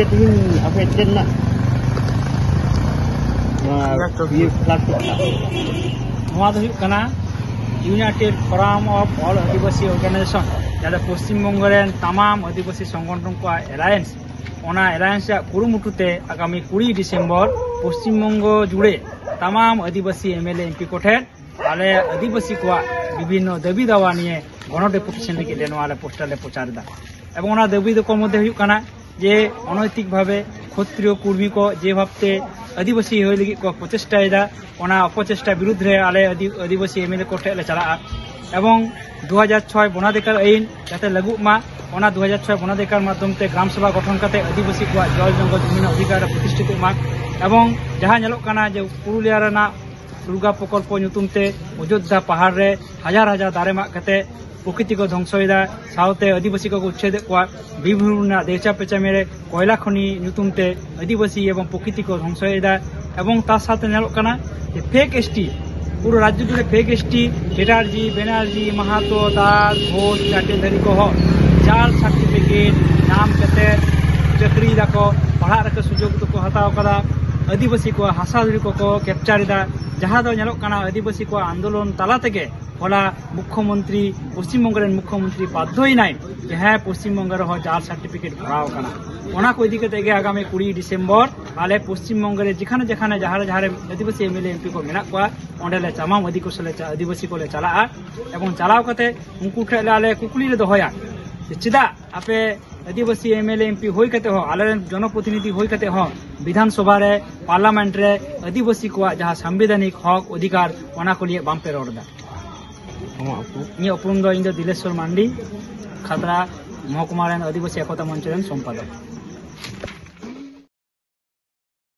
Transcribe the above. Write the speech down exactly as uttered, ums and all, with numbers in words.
ᱛᱮᱦᱮᱧ ᱟᱯᱮ ᱪᱮᱫ ᱨᱮᱱᱟᱜ ᱱᱚᱣᱟ ᱤᱭᱟᱹ ᱯᱞᱟᱴᱯᱷᱚᱨᱢ ᱠᱟᱱᱟ? ᱱᱚᱣᱟ ᱫᱚ ᱦᱩᱭᱩᱜ ᱠᱟᱱᱟ United Forum of All Adivasi Organization, ᱡᱟᱦᱟᱸ ᱫᱚ ᱯᱚᱥᱪᱤᱢ ᱵᱚᱝᱜᱚ ᱨᱮᱱ ᱛᱟᱢᱟᱢ ᱟᱹᱫᱤᱵᱟᱹᱥᱤ ᱥᱚᱝᱜᱚᱴᱷᱚᱱ ᱠᱚᱣᱟᱜ ᱮᱞᱟᱭᱮᱱᱥ᱾ ᱚᱱᱟ ᱮᱞᱟᱭᱮᱱᱥ ᱨᱮᱭᱟᱜ ᱠᱩᱨᱩᱢᱩᱴᱩ ᱛᱮ ᱟᱜᱟᱢᱤ ᱠᱩᱲᱤ ᱰᱤᱥᱮᱢᱵᱚᱨ ᱯᱚᱥᱪᱤᱢ ᱵᱚᱝᱜᱚ ᱡᱩᱲᱮ ᱛᱟᱢᱟᱢ Adivasi M L A M P ᱠᱚᱴᱷᱮᱱ ᱟᱞᱮ ᱟᱹᱫᱤᱵᱟᱹᱥᱤ ᱠᱚᱣᱟᱜ ᱵᱤᱵᱷᱤᱱᱱᱚ ᱫᱟᱹᱵᱤ ᱫᱟᱣᱟ ᱱᱤᱭᱮ ᱜᱚᱱᱚ ᱰᱮᱯᱩᱴᱮᱥᱚᱱ ᱞᱟᱹᱜᱤᱫ ᱞᱮ ᱱᱚᱣᱟ ᱞᱮ ᱯᱳᱥᱴᱟᱨ ᱞᱮ ᱯᱨᱚᱪᱟᱨ ᱮᱫᱟ᱾ ᱮᱵᱚᱝ ᱚᱱᱟ ᱫᱟᱹᱵᱤ ᱫᱚᱠᱚ ᱢᱚᱫᱽᱫᱷᱮ ᱦᱩᱭᱩᱜ ᱠᱟᱱᱟ ᱡᱮ ᱚᱱᱚᱭᱛᱤᱠ ᱵᱷᱟᱵᱮ ᱠᱷᱚᱛᱨᱤᱭᱚ ᱠᱩᱲᱢᱤ ᱠᱚ ᱡᱮ ᱵᱷᱟᱵᱛᱮ ᱟᱹᱫᱤᱵᱟᱹᱥᱤ ᱦᱩᱭ ᱞᱟᱹᱜᱤᱫ ᱠᱚ ᱯᱨᱚᱪᱮᱥᱴᱟᱭᱮᱫᱟ, ᱚᱱᱟ ᱚᱯᱚᱪᱮᱥᱴᱟ ᱵᱤᱨᱩᱫᱽ ᱨᱮ ᱟᱞᱮ ᱟᱹᱫᱤ-, ᱟᱹᱫᱤᱵᱟᱹᱥᱤ ᱮᱢ ᱮᱞ ᱮ ᱠᱚ ᱴᱷᱮᱱ ᱞᱮ ᱪᱟᱞᱟᱜᱼᱟ᱾ ᱮᱵᱚᱝ ᱫᱩ ᱦᱟᱡᱟᱨ ᱪᱷᱚᱭ ᱵᱚᱱᱟᱫᱷᱤᱠᱟᱨ ᱟᱹᱭᱤᱱ ᱡᱟᱛᱮ ᱞᱟᱹᱜᱩᱜ ᱢᱟ, ᱚᱱᱟ ᱫᱩ ᱦᱟᱡᱟᱨ ᱪᱷᱚᱭ ᱵᱚᱱᱟᱫᱷᱤᱠᱟᱨ ᱢᱟᱫᱽᱫᱷᱚᱢ ᱛᱮ ᱜᱨᱟᱢ ᱥᱚᱵᱷᱟ ᱜᱚᱴᱷᱚᱱ ᱠᱟᱛᱮ ᱟᱹᱫᱤᱵᱟᱹᱥᱤ ᱠᱚᱣᱟᱜ ᱡᱚᱞ ᱡᱚᱝᱜᱚᱞ ᱡᱚᱢᱤᱱ ᱚᱫᱷᱤᱠᱟᱨ ᱨᱮ ᱯᱨᱚᱛᱤᱥᱴᱷᱤᱛᱚᱜ ᱢᱟ᱾ ᱮᱵᱚᱝ ᱡᱟᱦᱟᱸ ᱧᱮᱞᱚᱜ ᱠᱟᱱᱟ ᱡᱮ ᱯᱩᱨᱩᱞᱤᱭᱟ ᱨᱮᱱᱟᱜ ᱫᱩᱨᱜᱟ ᱯᱨᱚᱠᱚᱞᱯᱚ ᱧᱩᱛᱩᱢ ᱛᱮ ᱚᱡᱳᱫᱽᱫᱷᱟ ᱯᱟᱦᱟᱲ ᱨᱮ ᱦᱟᱡᱟᱨ ᱦᱟᱡᱟᱨ ᱫᱟᱨᱮ ᱢᱟᱜ ᱠᱟᱛᱮ ᱯᱨᱚᱠᱨᱤᱛᱤ ᱠᱚ ᱫᱷᱚᱝᱥᱚᱭᱮᱫᱟ, ᱥᱟᱶᱛᱮ ᱟᱹᱫᱤᱵᱟᱹᱥᱤ ᱠᱚᱠᱚ ᱩᱪᱪᱷᱮᱫᱮᱫ ᱠᱚᱣᱟ᱾ ᱵᱤᱨᱵᱷᱩᱢ ᱨᱮᱱᱟᱜ ᱫᱮᱣᱪᱟ ᱯᱮᱪᱟ ᱢᱮᱲᱮ ᱠᱚᱭᱞᱟ ᱠᱷᱚᱱᱤ ᱧᱩᱛᱩᱢ ᱛᱮ ᱟᱹᱫᱤᱵᱟᱹᱥᱤ ᱮᱵᱚᱝ ᱯᱨᱚᱠᱨᱤᱛᱤ ᱠᱚ ᱫᱷᱚᱝᱥᱚᱭᱮᱫᱟ᱾ ᱮᱵᱚᱝ ᱛᱟᱨ ᱥᱟᱶᱛᱮ ᱧᱮᱞᱚᱜ ᱠᱟᱱᱟ ᱡᱮ ᱯᱷᱮᱠ ᱮᱥ ᱴᱤ, ᱯᱩᱨᱟᱹ ᱨᱟᱡᱽᱡᱚ ᱡᱩᱲᱮ fake S T, Chatterjee, Banerjee, Mahato, Das, Ghosh, ᱪᱟᱴᱮᱞ ᱫᱷᱟᱹᱨᱤ ᱠᱚᱦᱚᱸ ᱡᱟᱞ ᱥᱟᱨᱴᱤᱯᱷᱤᱠᱮᱴ ᱧᱟᱢ ᱠᱟᱛᱮ ᱪᱟᱹᱠᱨᱤᱭ ᱫᱟᱠᱚ, ᱯᱟᱲᱦᱟᱜ ᱨᱮᱠᱚ ᱥᱩᱡᱳᱜᱽ ᱫᱚᱠᱚ ᱦᱟᱛᱟᱣ ᱠᱟᱫᱟ᱾ ᱟᱹᱫᱤᱵᱟᱹᱥᱤ ᱠᱚᱣᱟᱜ ᱦᱟᱥᱟ ᱫᱷᱩᱲᱤ ᱠᱚᱠᱚ ᱠᱮᱯᱪᱟᱨ ᱮᱫᱟ, ᱡᱟᱦᱟᱸ ᱫᱚ ᱧᱮᱞᱚᱜ ᱠᱟᱱᱟ ᱟᱹᱫᱤᱵᱟᱹᱥᱤ ᱠᱚᱣᱟᱜ ᱟᱱᱫᱳᱞᱚᱱ ᱛᱟᱞᱟ ᱛᱮᱜᱮ ᱦᱚᱞᱟ ᱢᱩᱠᱠᱷᱚᱢᱚᱱᱛᱨᱤ, ᱯᱚᱥᱪᱤᱢ ᱵᱚᱝᱜᱚ ᱨᱮᱱ ᱢᱩᱠᱠᱷᱚᱢᱚᱱᱛᱨᱤ ᱵᱟᱫᱽᱫᱷᱚᱭᱮᱱᱟᱭ ᱡᱮ ᱦᱮᱸ, ᱯᱚᱥᱪᱤᱢ ᱵᱚᱝᱜᱚ ᱨᱮᱦᱚᱸ ᱡᱟᱞ ᱥᱟᱨᱴᱤᱯᱷᱤᱠᱮᱴ ᱵᱷᱚᱨᱟᱣ ᱟᱠᱟᱱᱟ᱾ ᱚᱱᱟ ᱠᱚ ᱤᱫᱤ ᱠᱟᱛᱮ ᱜᱮ ᱟᱜᱟᱢᱤ ᱠᱩᱲᱤ ᱰᱤᱥᱮᱢᱵᱚᱨ ᱟᱞᱮ ᱯᱚᱥᱪᱤᱢ ᱵᱚᱝᱜᱚ ᱨᱮ ᱡᱮᱠᱷᱟᱱᱮ ᱡᱮᱠᱷᱟᱱᱮ ᱡᱟᱦᱟᱸ ᱨᱮ ᱡᱟᱦᱟᱸ ᱨᱮ ᱟᱹᱫᱤᱵᱟᱹᱥᱤ M L A M P ᱠᱚ ᱢᱮᱱᱟᱜ ᱠᱚᱣᱟ, ᱚᱸᱰᱮ ᱞᱮ ᱛᱟᱢᱟᱢ ᱟᱹᱫᱤᱵᱟᱹᱥᱤ ᱠᱚᱞᱮ ᱪᱟ-, ᱟᱹᱫᱤᱵᱟᱹᱥᱤ ᱠᱚᱞᱮ ᱪᱟᱞᱟᱜᱼᱟ᱾ ᱮᱵᱚᱝ ᱪᱟᱞᱟᱣ ᱠᱟᱛᱮ ᱩᱱᱠᱩ ᱴᱷᱮᱱ ᱞᱮ ᱟᱞᱮ ᱠᱩᱠᱞᱤ ᱞᱮ ᱫᱚᱦᱚᱭᱟ ᱡᱮ ᱪᱮᱫᱟᱜ ᱟᱯᱮ ᱟᱹᱫᱤᱵᱟᱹᱥᱤ M L A M P ᱦᱩᱭ ᱠᱟᱛᱮ ᱦᱚᱸ, ᱟᱞᱮᱨᱮᱱ ᱡᱚᱱᱚᱯᱨᱚᱛᱤᱱᱤᱫᱷᱤ ᱦᱩᱭ ᱠᱟᱛᱮ ᱦᱚᱸ ᱵᱤᱫᱷᱟᱱ ᱥᱚᱵᱷᱟ ᱨᱮ, ᱯᱟᱨᱞᱟᱢᱮᱱᱴ ᱨᱮ ᱟᱹᱫᱤᱵᱟᱹᱥᱤ ᱠᱚᱣᱟᱜ ᱡᱟᱦᱟᱸ ᱥᱟᱝᱵᱤᱫᱷᱟᱱᱤᱠ ᱦᱚᱠ ᱚᱫᱷᱤᱠᱟᱨ, ᱚᱱᱟ ᱠᱚ ᱞᱤᱭᱮ ᱵᱟᱝᱯᱮ ᱨᱚᱲ ᱮᱫᱟ? ᱟᱢᱟᱜ ᱩᱯᱨᱩᱢ? ᱤᱧᱟᱹᱜ ᱩᱯᱨᱩᱢ ᱫᱚ, ᱤᱧ ᱫᱚ ᱫᱤᱞᱮᱥᱣᱚᱨ ᱢᱟᱱᱰᱤ, ᱠᱷᱟᱛᱲᱟ ᱢᱚᱦᱚᱠᱩᱢᱟ ᱨᱮᱱ ᱟᱹᱫᱤᱵᱟᱹᱥᱤ ᱮᱠᱚᱛᱟ ᱢᱚᱧᱪᱚ ᱨᱮᱱ ᱥᱚᱢᱯᱟᱫᱚᱠ᱾